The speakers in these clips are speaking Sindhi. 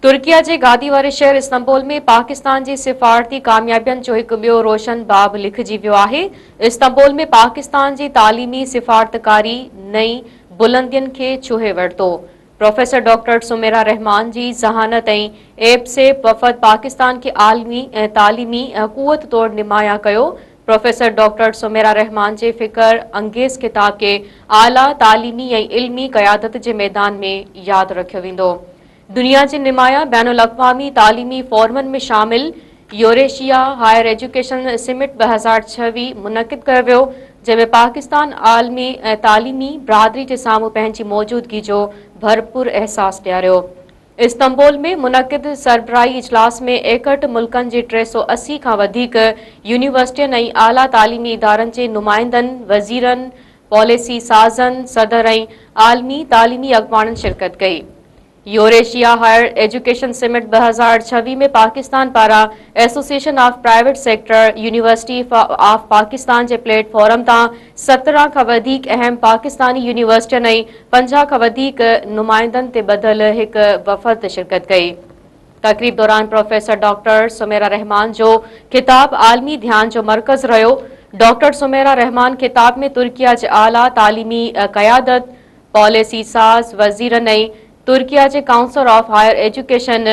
ترڪيه جي گادي واري شهر استنبول ۾ پاڪستان جي سفارتي ڪاميابين جو هڪ ٻيو روشن باب لکجي ويو آهي. استنبول ۾ پاڪستان جي تعليمي سفارتڪاري نئين بلندين کي ڇهي ورتو. پروفيسر ڊاڪٽر سميرا رحمان جي ذهانت ۽ ايپسيپ وفد پاڪستان کي عالمي ۽ تعليمي قوت طور نمايان ڪيو. پروفيسر ڊاڪٽر سميرا رحمان جي فڪر انگيز خطاب کي اعليٰ تعليمي ۽ علمي قيادت جي ميدان ۾ ياد رکيو ويندو. دنيا جي نمايان بين الاقوامي تعليمي فورمن ۾ شامل يوريشيا هائر ايجوڪيشن سمٽ 2026 منعقد ڪيو ويو، جنهن ۾ پاڪستان عالمي تعليمي برادري جي سامهون پنهنجي موجودگي جو ڀرپور احساس ڏياريو. استنبول ۾ منعقد سربراهي اجلاس ۾ 61 ملڪن جي 380 کان وڌيڪ يونيورسٽين ۽ اعليٰ تعليمي ادارن جي نمائندن، وزيرن، پاليسي سازن، صدر ۽ عالمي تعليمي اڳواڻن شرڪت ڪئي. Eurasia higher education summit 2026 ۾ Pakistan پاران association of private sector university of Pakistan جي پليٽ فارم تان 17 کان وڌيڪ اهم پاڪستاني يونيورسٽين ۽ 50 کان وڌيڪ نمائندن تي ٻڌل هڪ وفد شرڪت ڪئي. تقريب دوران پروفيسر ڊاڪٽر سميرا رحمان جو خطاب عالمي ڌيان جو مرڪز رهيو. ڊاڪٽر سميرا رحمان خطاب ۾ ترڪيه جي اعليٰ تعليمي قيادت، پاليسي ساز وزيرن ۽ ترڪيه جي council of higher education,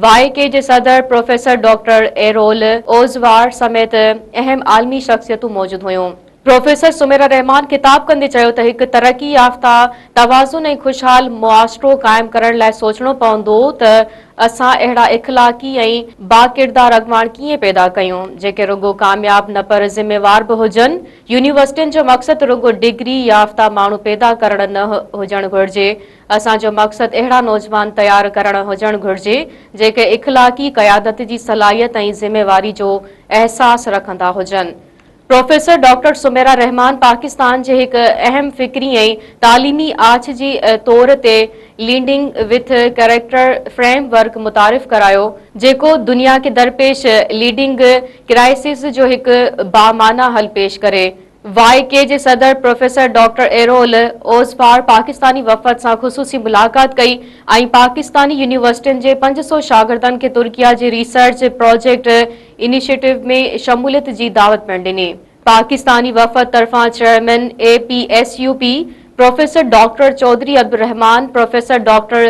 Y K جي صدر پروفيسر ڊاڪٽر ايرول اوزوار سميت اهم عالمي شخصيتون موجود هيون. پروفيسر سميرا رحمان خطاب ڪندي چيو ته هڪ ترقي يافته، توازن ۽ خوشحال معاشرو قائم ڪرڻ لاء سوچڻو پوندو ته اسان اهڙا اخلاقي ۽ باڪردار اڳواڻ ڪيئن پيدا ڪيون، جيڪي رڳو ڪامياب نه پر ذميوار به هجن، يونيورسٽين جو مقصد رڳو ڊگري يافته ماڻهو پيدا ڪرڻ نه هجڻ گهرجي، اسان جو مقصد اهڙا نوجوان تيار ڪرڻ هجڻ گهرجي، جيڪي اخلاقي قيادت جي صلاحيت ۽ ذميواري جو احساس رکندا هجن. پروفيسر ڊاڪٽر سميرا رحمان پاڪستان جي هڪ اهم فڪري ۽ تعليمي آڇ جي طور تي leading with character framework متعارف ڪرايو، جيڪو دنيا کي درپيش ليڊنگ ڪرائسز جو هڪ بامعنيٰ حل پيش ڪري. واء ڪي جي صدر پروفيسر ڊاڪٽر ايرول اوزفار پاڪستاني وفد سان خصوصي ملاقات ڪئي ۽ پاڪستاني يونيورسٽين جي 500 شاگردن کي ترڪيه جي ريسرچ پراجيڪٽ انيشيٽو ۾ شموليت جي دعوت پڻ ڏني. پاڪستاني وفد طرفان chairman A P S U P professor doctor Chaudhry Abdulrahman, professor doctor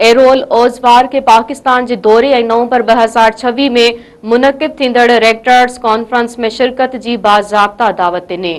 Erol Ozvar کي پاڪستان جي دوري ۽ نومبر 2026 ۾ منعقد ٿيندڙ ريڪٽرز ڪانفرنس ۾ شرڪت جي باضابطا دعوت ڏني.